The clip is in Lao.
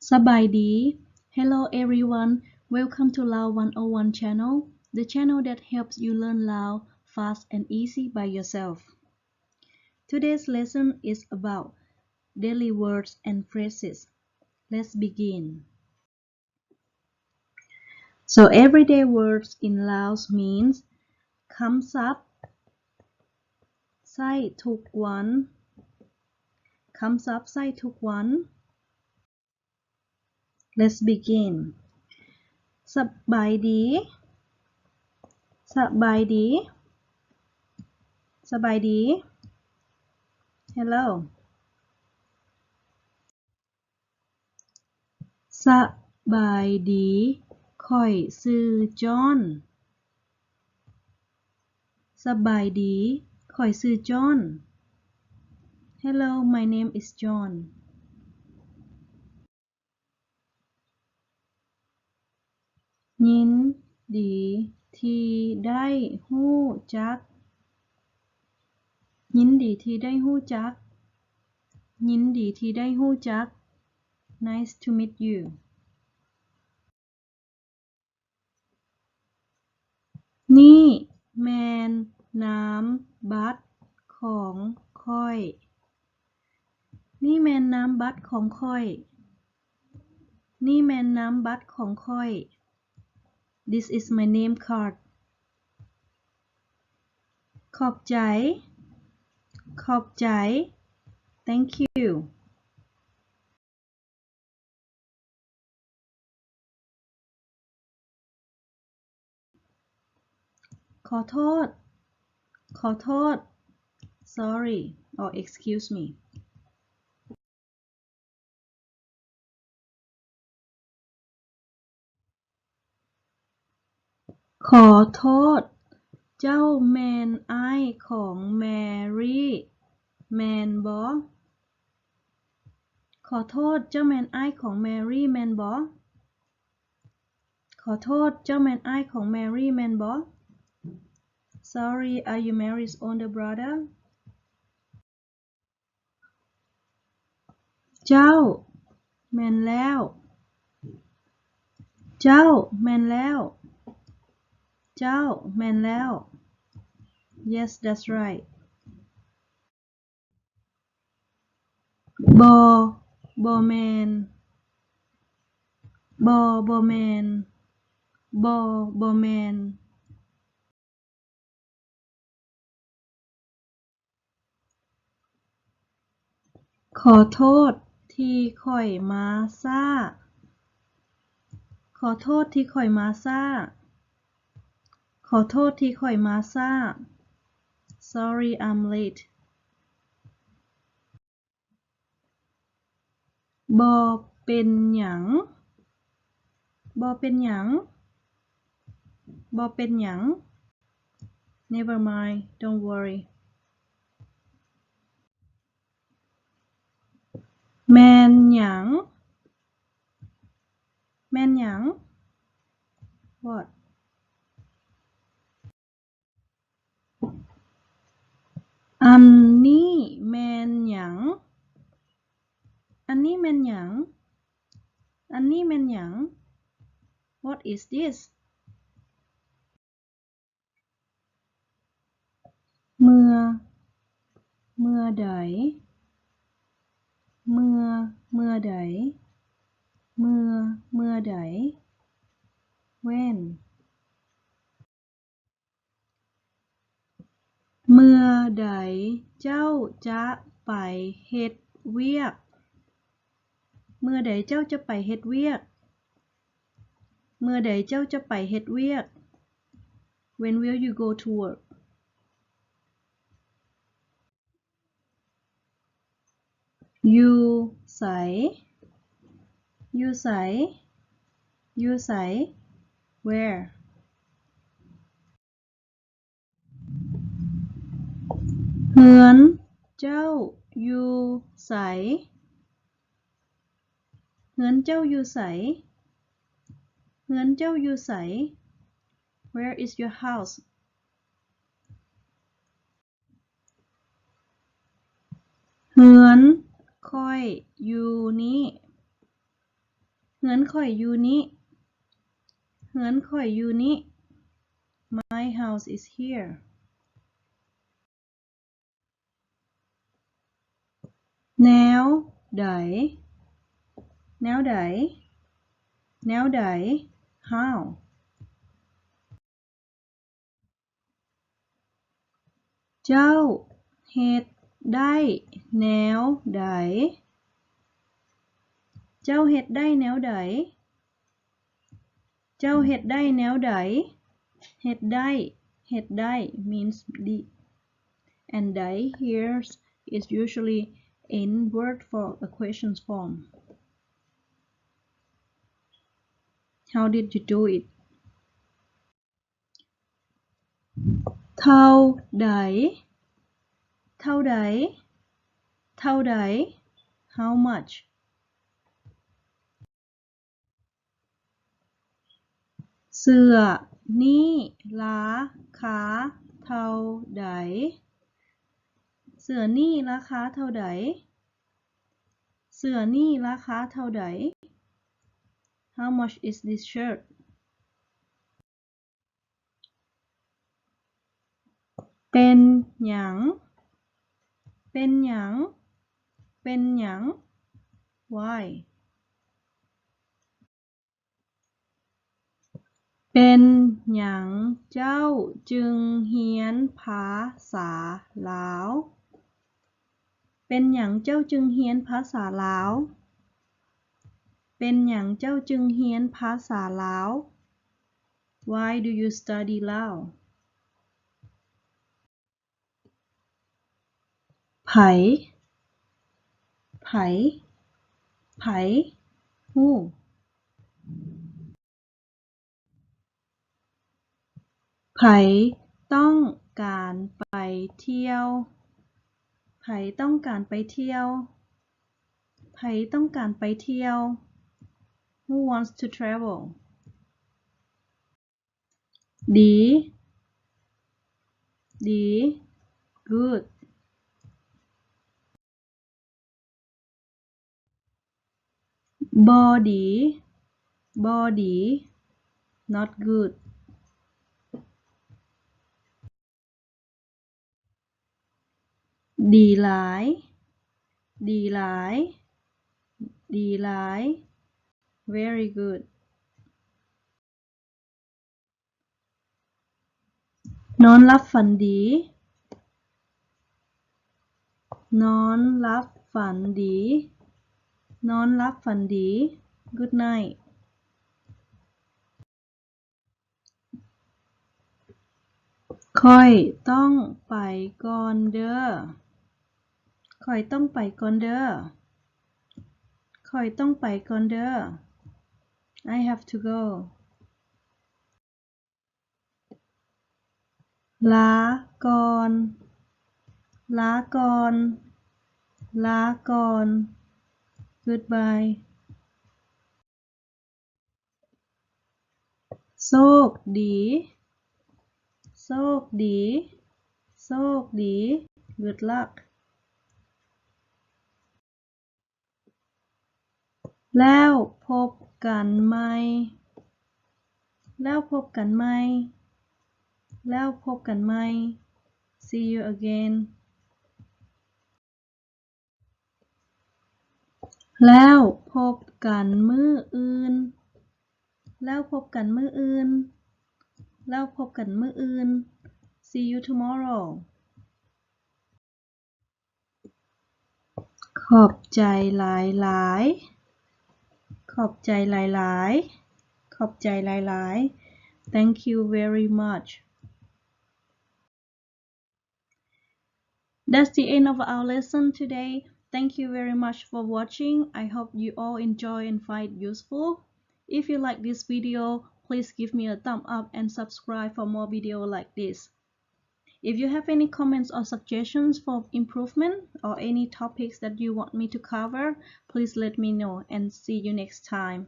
ສະບາຍດີ. Hello everyone, welcome to Lao one oh one channel, the channel that helps you learn Lao fast and easy by yourself. Today's lesson is about daily words and phrases. Let's begin. So everyday words in Laos means ຄຳສັບໃຊ້ທຸກວັນ. ຄຳສັບໃຊ້ທຸກວັນ. Let's begin. ສະບາຍດີ. ສະບາຍດີ. ສະບາຍດີ. Hello. ສະບາຍດີ. ຂ້ອຍຊື່ຈອນ. ສະບາຍດີ. ຂ້ອຍຊື່ຈອນ. Hello, my name is John. ຍິນດີທີ່ໄດ້ຮູ້ຈັກ. ຍິນດີທີ່ໄດ້ຮູ້ຈັກ. ຍິນດີທີ່ໄດ້ຮູ້ຈັກ. Nice to meet you. ນີ້ແມ່ນນາມບັດຂອງຂ້ອຍ. ນີ້ແມ່ນນາມບັດຂອງຂ້ອຍ. ນີ້ແມ່ນນາມບັດຂອງຂ້ອຍ. This is my name card. ຂອບໃຈ. ຂອບໃຈ. Thank you. ຂໍໂທດ. ຂໍໂທດ. Sorry or excuse me. ຂໍໂທດ. ເຈົ້າແມ່ນອ້າຍຂອງແມຣີແມ່ນບໍ່? ຂໍໂທດ, ເຈົ້າແມ່ນອ້າຍຂອງແມຣີແມ່ນບໍ່? ຂໍໂທດ, ເຈົ້າແມ່ນອ້າຍຂອງແມຣີແມ່ນບໍ່? Sorry, are you Mary's older brother? ເຈົ້າ, ແມ່ນແລ້ວ. ເຈົ້າ, ແມ່ນແລ້ວ. ເຈົ້າ, ແມ່ນແລ້ວ. Yes, that's right. ບໍ່, ບໍ່ແມ່ນ. ບໍ່, ບໍ່ແມ່ນ. ບໍ່, ບໍ່ແມ່ນ. ຂໍໂທດທີ່ຂ້ອຍມາຊ້າ. ຂໍໂທດທີ່ຂ້ອຍມາຊ້າ. ຂໍໂທດທີ່ຂ້ອຍມາຊ້າ. Sorry, I'm late. ບໍ່ເປັນຫຍັງ. ບໍ່ເປັນຫຍັງ. ບໍ່ເປັນຫຍັງ. Never mind, don't worry. ແມ່ນຫຍັງ. ແມ່ນຫຍັງ. What? ອັນນີ້ແມ່ນຫຍັງ? ອັນນີ້ແມ່ນຫຍັງ? ອັນນີ້ແມ່ນຫຍັງ? What is this? ເມື່ອ, ເມື່ອໃດ? ເມື່ອ, ເມື່ອໃດ? ເມື່ອ, ເມື່ອໃດ? When? ເມື່ອໃດເຈົ້າຈະໄປເຮັດວຽກ? ເມື່ອໃດເຈົ້າຈະໄປເຮັດວຽກ? ເມື່ອໃດເຈົ້າຈະໄປເຮັດວຽກ? When will you go to work? ຢູ່ໃສ? ຢູ່ໃສ? ຢູ່ໃສ? Where? ເຮືອນເຈົ້າຢູ່ໃສ? ເຮືອນເຈົ້າຢູ່ໃສ? ເຮືອນເຈົ້າຢູ່ໃສ? Where is your house? ເຮືອນຂ້ອຍຢູ່ນີ້. ເຮືອນຂ້ອຍຢູ່ນີ້. ເຮືອນຂ້ອຍຢູ່ນີ້. My house is here. ແນວໃດ? ແນວໃດ? ແນວໃດ? How? ເຈົ້າເຮັດໄດ້ແນວໃດ? ເຈົ້າເຮັດໄດ້ແນວໃດ? ເຈົ້າເຮັດໄດ້ແນວໃດ? ເຮັດໄດ້, ເຮັດໄດ້ means did, and ໄດ້ here is usually in word for a question form. How did you do it? ເທົ່າໃດ? ເທົ່າໃດ? ເທົ່າໃດ? How much? ເສື້ອນີ້ລາຄາເທົ່າໃດ? ເສື້ອນີ້ລາຄາເທົ່າໃດ? ເສື້ອນີ້ລາຄາເທົ່າໃດ? How much is this shirt? ເປັນຫຍັງ? ເປັນຫຍັງ? ເປັນຫຍັງ? Why? ເປັນຫຍັງເຈົ້າຈຶ່ງຮຽນພາສາລາວ? ເປັນຫຍັງເຈົ້າຈຶ່ງຮຽນພາສາລາວ? ເປັນຫຍັງເຈົ້າຈຶ່ງຮຽນພາສາລາວ? Why do you study Lao? ໃຜ? ໃຜ? ໃຜ? Who? ໃຜຕ້ອງການໄປທ່ຽວ? ໃຜຕ້ອງການໄປທ່ຽວ? ໃຜຕ້ອງການໄປທ່ຽວ? Who wants to travel? ດີ, ດີ, good. ບໍ່ດີ, ບໍ່ດີ, not good. ດີຫຼາຍ, ດີຫຼາຍ, ດີຫຼາຍ, very good. ນອນຫຼັບຝັນດີ, ນອນຫຼັບຝັນດີ, ນອນຫຼັບຝັນດີ, good night. ຂ້ອຍຕ້ອງໄປກ່ອນເດີ້. ຂ້ອຍຕ້ອງໄປກ່ອນເດີ້. ຂ້ອຍຕ້ອງໄປກ່ອນເດີ້. I have to go. ລາກ່ອນ, ລາກ່ອນ, ລາກ່ອນ, goodbye. ໂຊກດີ, ໂຊກດີ, ໂຊກດີ, good luck. ແລ້ວພົບກັນໃໝ່, ແລ້ວພົບກັນໃໝ່, ແລ້ວພົບກັນໃໝ່, see you again. ແລ້ວພົບກັນມື້ອື່ນ, ແລ້ວພົບກັນມື້ອື່ນ, ແລ້ວພົບກັນມື້ອື່ນ, see you tomorrow. ຂອບໃຈຫຼາຍໆ, ຂອບໃຈຫຼາຍໆ, ຂອບໃຈຫຼາຍໆ, thank you very much. That's the end of our lesson today. Thank you very much for watching. I hope you all enjoy and find useful. If you like this video, please give me a thumb up and subscribe for more video like this. If you have any comments or suggestions for improvement or any topics that you want me to cover, please let me know and see you next time.